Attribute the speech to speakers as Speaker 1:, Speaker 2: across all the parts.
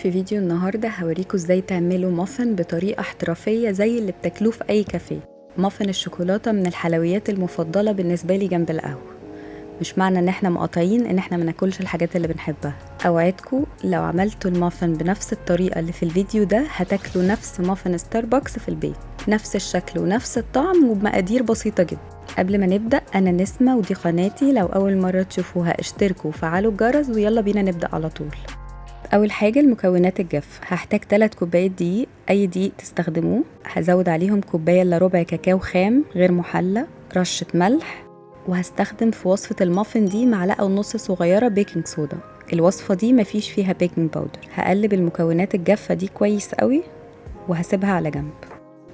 Speaker 1: في فيديو النهاردة هوريكم ازاي تعملوا مافن بطريقة احترافية زي اللي بتاكلوه في اي كافيه. مافن الشوكولاتة من الحلويات المفضلة بالنسبة لي جنب القهوة. مش معنى ان احنا مقاطعين ان احنا مناكلش الحاجات اللي بنحبها. اوعدكم لو عملتوا المافن بنفس الطريقة اللي في الفيديو ده هتاكلوا نفس مافن ستاربكس في البيت، نفس الشكل ونفس الطعم وبمقادير بسيطة جدا. قبل ما نبدأ، أنا نسمة ودي قناتي، لو أول مرة تشوفوها اشتركوا وفعلوا الجرس، ويلا بينا نبدأ على طول. أول حاجة المكونات الجافة. هحتاج 3 كوبايات دقيق، أي دقيق تستخدموه. هزود عليهم كوباية إلا ربع كاكاو خام غير محلى، رشة ملح، وهستخدم في وصفة المافن دي معلقة ونص صغيرة baking soda. الوصفة دي مفيش فيها baking powder. هقلب المكونات الجافة دي كويس قوي وهسيبها على جنب.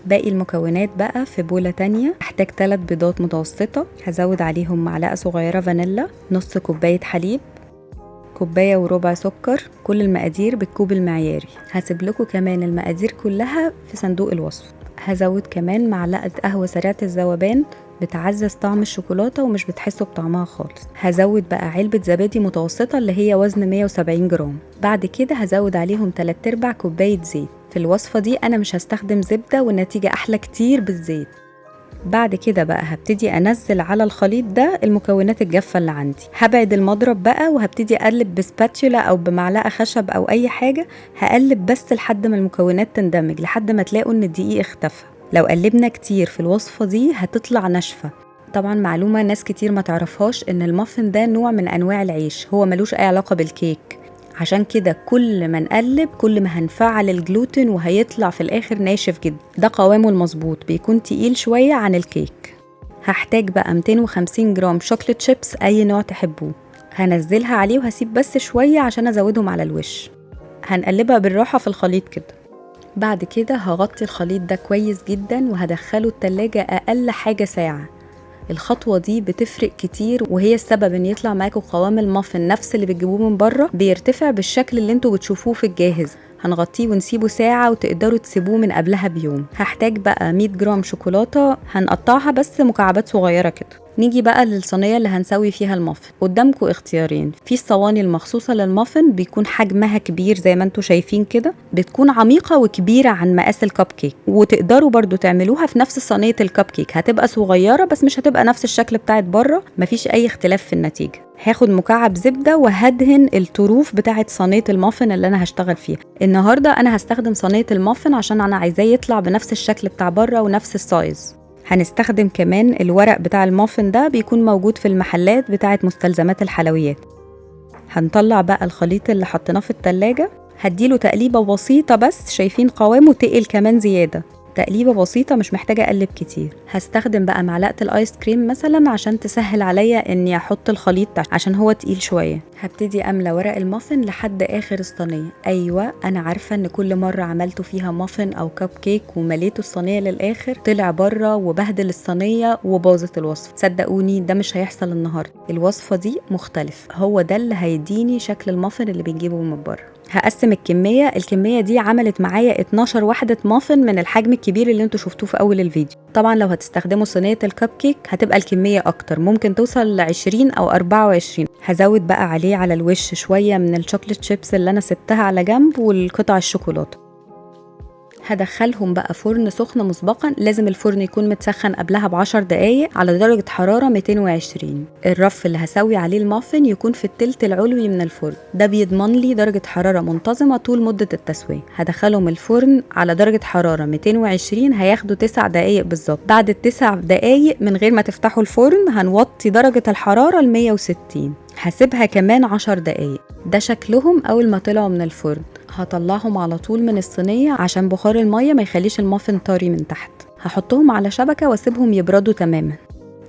Speaker 1: باقي المكونات بقى في بولة تانية. هحتاج 3 بيضات متوسطة، هزود عليهم معلقة صغيرة فانيلا، نص كوباية حليب، كوباية وربع سكر. كل المقادير بالكوب المعياري. هسيب لكم كمان المقادير كلها في صندوق الوصف. هزود كمان معلقة قهوة سريعة الذوبان، بتعزز طعم الشوكولاتة ومش بتحسوا بطعمها خالص. هزود بقى علبة زبادي متوسطة اللي هي وزن 170 جرام. بعد كده هزود عليهم 3/4 كوباية زيت. في الوصفة دي أنا مش هستخدم زبدة والنتيجة أحلى كتير بالزيت. بعد كده بقى هبتدي أنزل على الخليط ده المكونات الجافة اللي عندي. هبعد المضرب بقى وهبتدي أقلب بسباتشولا أو بمعلقة خشب أو أي حاجة. هقلب بس لحد ما المكونات تندمج، لحد ما تلاقوا إن الدقيق اختفى. لو قلبنا كتير في الوصفة دي هتطلع ناشفة. طبعا معلومة ناس كتير ما تعرفهاش، إن المافن ده نوع من أنواع العيش، هو ملوش أي علاقة بالكيك. عشان كده كل ما نقلب كل ما هنفعل الجلوتين وهيطلع في الآخر ناشف جدا. ده قوامه المظبوط، بيكون تقيل شوية عن الكيك. هحتاج بقى 250 جرام chocolate chips، أي نوع تحبوه. هنزلها عليه وهسيب بس شوية عشان أزودهم على الوش. هنقلبها بالراحة في الخليط كده. بعد كده هغطي الخليط ده كويس جدا وهدخله التلاجة أقل حاجة ساعة. الخطوة دي بتفرق كتير، وهي السبب ان يطلع معاكم قوام المافن نفس اللي بتجيبوه من بره، بيرتفع بالشكل اللي انتوا بتشوفوه في الجاهز. هنغطيه ونسيبه ساعة، وتقدروا تسيبوه من قبلها بيوم. هحتاج بقى 100 جرام شوكولاتة، هنقطعها بس مكعبات صغيرة كده. نيجي بقى للصينية اللي هنسوي فيها المافن. قدامكم اختيارين، في الصواني المخصوصة للمافن بيكون حجمها كبير زي ما انتوا شايفين كده، بتكون عميقة وكبيرة عن مقاس الكب كيك، وتقدروا برضو تعملوها في نفس صينية الكب كيك، هتبقى صغيرة بس مش هتبقى نفس الشكل بتاعت بره، مفيش أي اختلاف في النتيجة. هاخد مكعب زبدة وهدهن الطروف بتاعت صينية المافن اللي أنا هشتغل فيها. النهاردة أنا هستخدم صينية المافن عشان أنا عايزاه يطلع بنفس الشكل بتاع بره ونفس ال size. هنستخدم كمان الورق بتاع المافن ده، بيكون موجود في المحلات بتاعت مستلزمات الحلويات. هنطلع بقى الخليط اللي حطيناه في التلاجة، هديله تقليبة بسيطة بس، شايفين قوامه تقل كمان زيادة، تقليبة بسيطة مش محتاجة أقلب كتير. هستخدم بقى معلقة الآيس كريم مثلا عشان تسهل عليا إني أحط الخليط عشان هو تقيل شوية. هبتدي أملى ورق المافن لحد آخر الصينية. أيوة أنا عارفة إن كل مرة عملته فيها مافن أو كب كيك ومليته الصينية للآخر طلع بره وبهدل الصينية وباظت الوصفة. صدقوني ده مش هيحصل النهاردة، الوصفة دي مختلفة، هو ده اللي هيديني شكل المافن اللي بنجيبه من بره. هقسم الكمية، الكمية دي عملت معايا 12 وحدة مافن من الحجم الكبير اللي انتوا شفتوه في أول الفيديو. طبعا لو هتستخدموا صينية الكب كيك هتبقى الكمية أكتر، ممكن توصل ل20 أو 24. هزود بقى عليه على الوش شوية من ال chocolate chips اللي أنا سبتها على جنب والقطع الشوكولاتة. هدخلهم بقى فرن سخن مسبقا، لازم الفرن يكون متسخن قبلها ب10 دقايق على درجة حرارة 220. الرف اللي هسوي عليه المافن يكون في التلت العلوي من الفرن، ده بيضمن لي درجة حرارة منتظمة طول مدة التسوية. هدخلهم الفرن على درجة حرارة 220، هياخدوا 9 دقايق بالظبط. بعد ال9 دقايق من غير ما تفتحوا الفرن هنوطي درجة الحرارة ل 160، هسيبها كمان 10 دقايق. ده شكلهم أول ما طلعوا من الفرن. هطلعهم على طول من الصينية عشان بخار المية ما يخليش المافن طري من تحت. هحطهم على شبكة واسيبهم يبردوا تماما.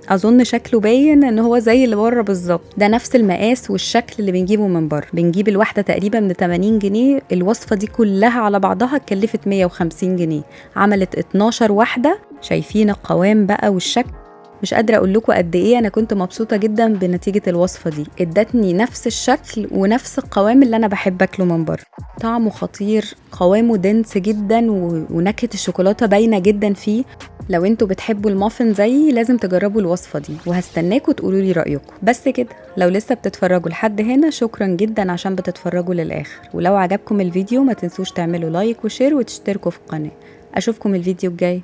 Speaker 1: اظن شكله باين ان هو زي اللي بره بالظبط، ده نفس المقاس والشكل اللي بنجيبه من بره. بنجيب الواحدة تقريبا ب 80 جنيه، الوصفة دي كلها على بعضها اتكلفت 150 جنيه، عملت 12 واحدة. شايفين القوام بقى والشكل؟ مش قادرة اقول لكم قد ايه انا كنت مبسوطة جدا بنتيجة الوصفة دي، ادتني نفس الشكل ونفس القوام اللي انا بحب اكله من بره. طعمه خطير، قوامه dense جدا ونكهة الشوكولاتة باينة جدا فيه. لو انتوا بتحبوا المافن زيي لازم تجربوا الوصفة دي، وهستناكوا تقولوا لي رأيكم. بس كده، لو لسه بتتفرجوا لحد هنا شكرا جدا عشان بتتفرجوا للآخر، ولو عجبكم الفيديو ما تنسوش تعملوا like و share وتشتركوا في القناة. أشوفكم الفيديو الجاي.